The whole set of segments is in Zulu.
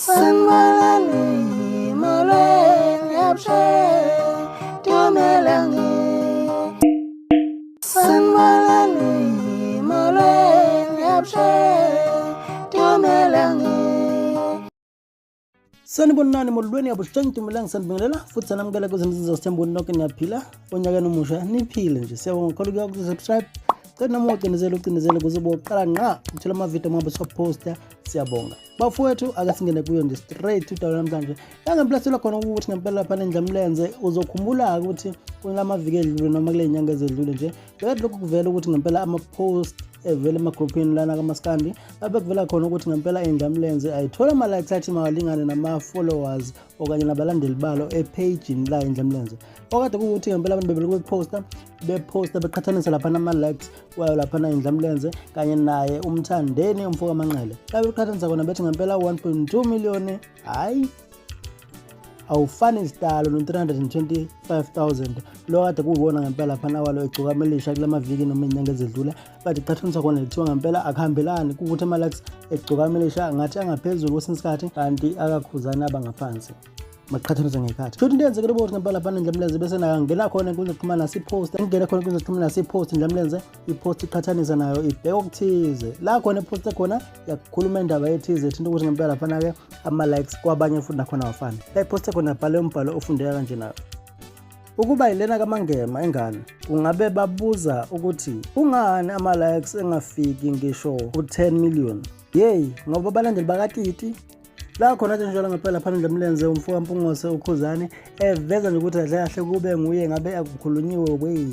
Sanibonani, molweni, abusheni, dumelang. Sanibonani, molweni, abusheni, dumelang. Sanibonani, molweni, abusheni, dumelang, sanibingelela futhi sanamukela kwezinto sithemba ukuthi nonke niyaphila onyakeni omusha, niphile nje. Siyabonga kakhulu kuya ku-subscribe. Cela noma ucinezele, ucinezele ukuze uboqala ngqa ukuthola amavidiyo uma ngabe siwaposta. Siyabonga bafowethu. Ake singene kuyo nje straight udaba namhlanje. La ngempela sithola khona ukuthi ngempela lapha nendlamlenze, uzokhumbula-ke ukuthi kula maviki edlule noma kule nyanga ezedlule nje, bekade lokhu kuvela ukuthi ngempela ama-post evela emagruphini lana kamaskandi, lapho kuvela khona ukuthi ngempela indlamlenze ayithola ama-likes athi mawalingane nama-followers okanye nabalandeli balo ephejini layo indlamlenze. Okade kuwukuthi ngempela abantu bebelokhu bephosta beqhathanisa laphana ama-likes wayo laphana indlamlenze kanye naye uMthandeni umfo kaManqele. Xa beqhathanisa khona bethi ngempela 1.2 million, hhayi, awufani isidalo no-325,000 lo kade kuwuwona ngempela laphana walo egcokama elisha kula maviki noma iy'nyanga ezedlule. Kade kuqhathaniswa khona, kuthiwa ngempela akuhambelani, kuwukuthi ama-likes egcokama elisha ngathi angaphezulu kwesinye isikhathi, kanti akakhuzani abangaphansi maqhathaniswe ngekhathi. Futhi into eyenzekile ukuthi ngempela laphana indlamlenze bese nakangena khona enkundleni yokuxhumana sipost, ingene khona enkundleni yokuxhumana sipost indlamlenze, ipost iqhathanisa nayo ibheka okuthize la khona ipost khona yakukhuluma indaba ethize ethinta ukuthi ngempela laphana-ke ama-likes kwabanye futhi nakhona awafani. La ipost khona yabhale umbhalo ofundeka kanje nayo: "Ukuba yilena kaMangema ingane, kungabe babuza ukuthi kungani ama-likes engafiki ngisho ku-10 million. Yeyi, ngoba abalandeli bakatiti la khona." Athi njalo ngempela phana ndlamlenze umfo kaMpungose uKhuzani eveza nje ukuthi kahle kahle kube nguye ngabe akukhulunyiwe kwe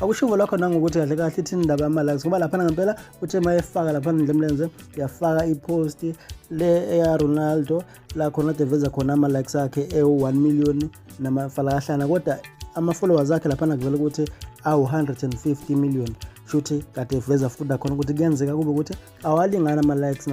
akushiwo lokho, nangokuthi kahle kahle ithini indaba yama-likes, ngoba laphana ngempela uthe uma efaka laphana ndlamlenze yafaka ipost le eya Ronaldo, la khona kade eveza khona ama-likes akhe ewu-1 million namafalakahlana, kodwa ama-followers akhe laphana kuvela ukuthi awu-150 million. Shuthi kade eveza futhi nakhona ukuthi kuyenzeka kube ukuthi awalingani ama-likes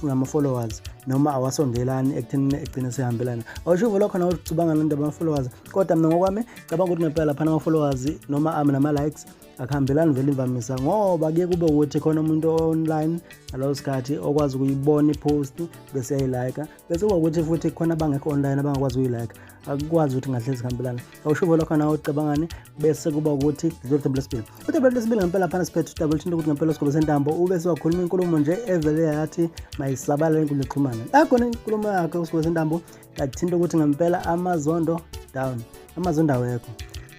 nama-followers noma awasondelani ekuthenini egcine sehambelana. Awushuvo lokho nawe ucabanga nendaba ama-followers, kodwa mina ngokwami cabanga ukuthi ngempela laphana ama-followers noma ami nama-likes akuhambelani vele imvamisa, ngoba kuye kube ukuthi khona umuntu online ngalowo sikhathi okwazi ukuyibona ipost bese yayilayika, bese kuba ukuthi futhi khona abangekho online abangakwazi ukuyilike, akukwazi ukuthi ngahle zihambelana. Awushuvo lokho nawe ucabangani? Bese kuba ukuthi udaba lesibili, udaba lesibili ngempela phana siphethe udaba oluthinta ukuthi ngempela uSigwebo Sentambo ube sewakhuluma inkulumo nje evele yathi mayisabalale inkundla yokuxhumana. La khona inkulumo yakhe uSigwebo Sentambo yathinta ukuthi ngempela amazondo down, amazondo awekho.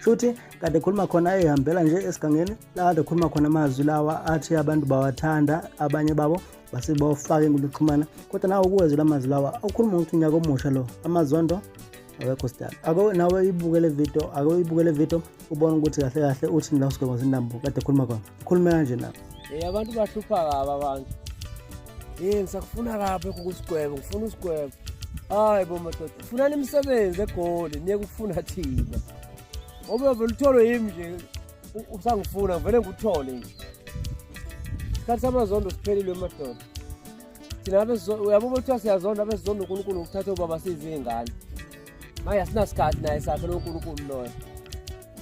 Shuthi kade khuluma khona ehambela nje esigangeni, la kade khuluma khona amazwi lawa athi abantu bawathanda, abanye babo base bawafaka enkundla yokuxhumana, kodwa nawe ukuwezwe la mazwi lawa awukhuluma ukuthi unyaka omusha lo amazondo awekho sidalo. Ake nawe ibuke le video, ake uyibuke le video ubone ukuthi kahle kahle uthini la uSigwebo Sentambo kade khuluma khona, ukhulume kanje na. Hey, abantu bahlupha kabi abantu. Hey, ngisakufuna kabi kusigwebo, ngifuna usigwebo. Hayi bo madoda, funani imisebenzi eGoli, niye kufuna thina. Ngoba vele utholwe yimi nje, usangifuna vele ngikuthole nje. Isikhathi samazondo siphelile madoda. Thina uyabo kuthiwa siyazonda, abesizonda uNkulunkulu ngokuthatha ubaba sizingane. Manje asinasikhathi naye sakhe lo uNkulunkulu loyo.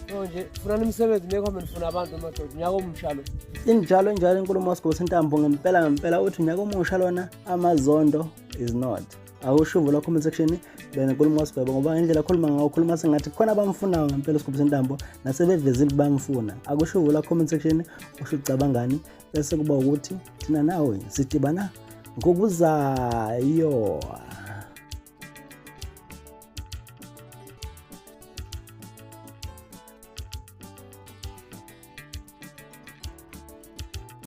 So nje funani imisebenzi, niye kuhambe nifuna abantu madoda, unyaka omusha lo. Injalo, injalo inkulumo kaSigwebo Sentambo. Ngempela ngempela uthi unyaka omusha lona amazondo is not. Awushuvo la comment section benenkulumo kaSigwebo, ngoba ngendlela akhuluma ngayo ukhuluma sengathi khona abamfunayo ngempela uSigwebo Sentambo, nasebevezile bamfuna. Akushuvo la comment section usho ucabangani, bese kuba ukuthi thina nawe sidibana ngokuzayo.